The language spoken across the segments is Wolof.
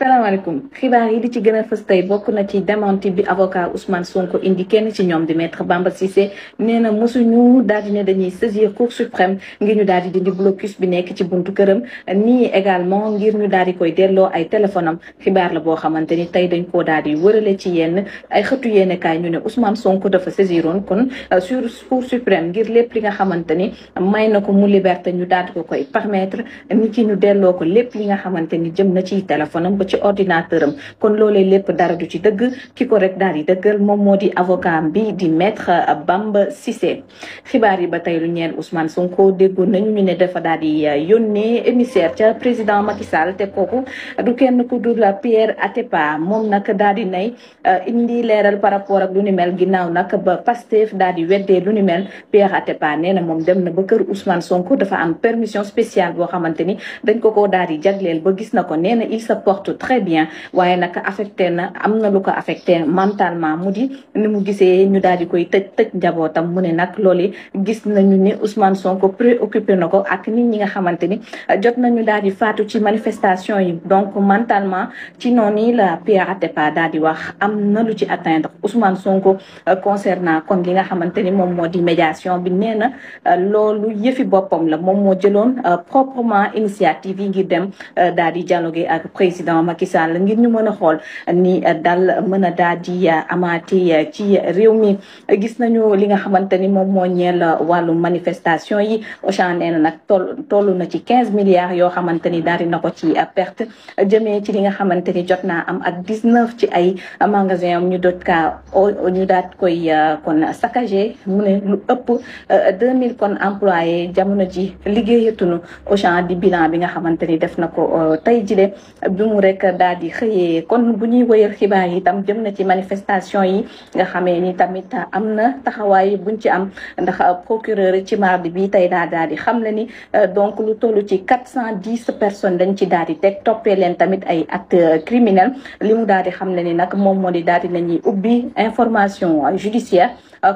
salaamaaleykum xibaar yi di ci gën a fës tey bokk na ci démenti bi avocat Ousmane Sonko indi kenn ci ñoom di maître Bamba Cissé nee na mosuñu daal di ne dañuy saisir cour suprême ngir ñu daal di dindi blocus bi nekk ci buntu këram nii également ngir ñu daal di koy delloo ay téléphone am xibaar la boo xamante ni tey dañ koo daal di wërale ci yenn ay xëtu yéenekaay ñu ne Ousmane Sonko dafa saisiroon kon sur cour suprême ngir lépp li nga xamante ni may na ko mu liberté ñu daal di ko koy permettre ni ki ñu delloo ko lépp li nga xamante ni jëm na ci téléphone am ci ordinateur am kon loolee lépp dara du ci dëgg ki ko rek daal di dëggal moom moo di avocat bi di maître Bamba Cissé. xibaar yi ba tey lu ñeel Ousmane Sonko déggoon nañu ñu ne dafa daal di yónnee émissaire ca président Macky Sall te kooku du kenn ku dul Pierre Atepa moom nag daal di nay indi leeral par rapport ak lu ni mel ginnaaw nag ba Pastef daal di weddee lu ni mel. Pierre Atepa nee na moom dem na ba kër Ousmane Sonko dafa am permission spéciale boo xamante ni dañ ko daal di jagleel ba gis na ko nee na il se porte très bien waaye nag affecté na am na lu ko affecté mentalement mu di ni mu gisee ñu daal di koy tëj njabootam mu ne nag loolu gis nañu ni Ousmane Sonko préoccupé na ko ak nit ñi nga xamante ni jot nañu daal di faatu ci manifestation yi donc mentalement ci noonu la Pierre Atepa daal di wax am na lu ci atteindre Ousmane Sonko concernant kon li nga xamante ni moom moo di médiation bi nee na loolu yëfi boppam la moom moo jëloon proprement initiative yi ngir dem daal di dialoguer ak président Macky Sall ngir ñu mën a xool ni dal mën a daal di amaati ci réew mi gis nañu li nga xamante ni moom moo ñeel wàllu manifestation yi Auchan nee na nag toll na ci 15 milliards yoo xamante ni daal di na ko ci perte jëmee ci li nga xamante ni jot naa am ak 19 ci ay magasin am ñu daat koy kon saccagé mu ne lu ëpp 2000 kon employé jamono ji liggéeyatunu Auchan di bilan bi nga xamante ni def na ko tey jile bi mu rek daal di xëyee kon bu ñuy wëyal xibaar yi itam jëm na ci manifestation yi nga xamee ni tamit am na taxawaay buñ ci am ndax procureur ci mardi bi tey daal di xam le ni donc lu toll ci 410 personnes dañ ci daal di teg toppee leen tamit ay actes criminels li mu daal di xam le ni nag moom moo di daal di nañuy ubbi information judiciaire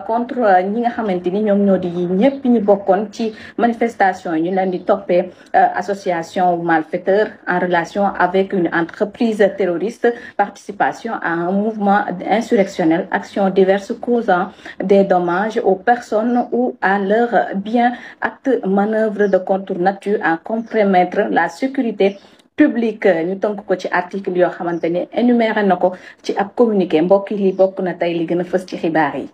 contre ñi nga xamante ni ñoom ñoo di ñëpp ñu bokkoon ci manifestation ñu leen di toppee association malfaiteur en relation avec une entreprise terroriste, participation à un mouvement insurrectionnel, actions diverses causant des dommages aux personnes ou à leurs biens, actes, manœuvres de contre nature à compromettre la sécurité public ñu tënk ko ci article yoo xamante ni énuméré na ko ci ab communiqué mbokk yi bokk na tey li gën a fës ci xibaar yi.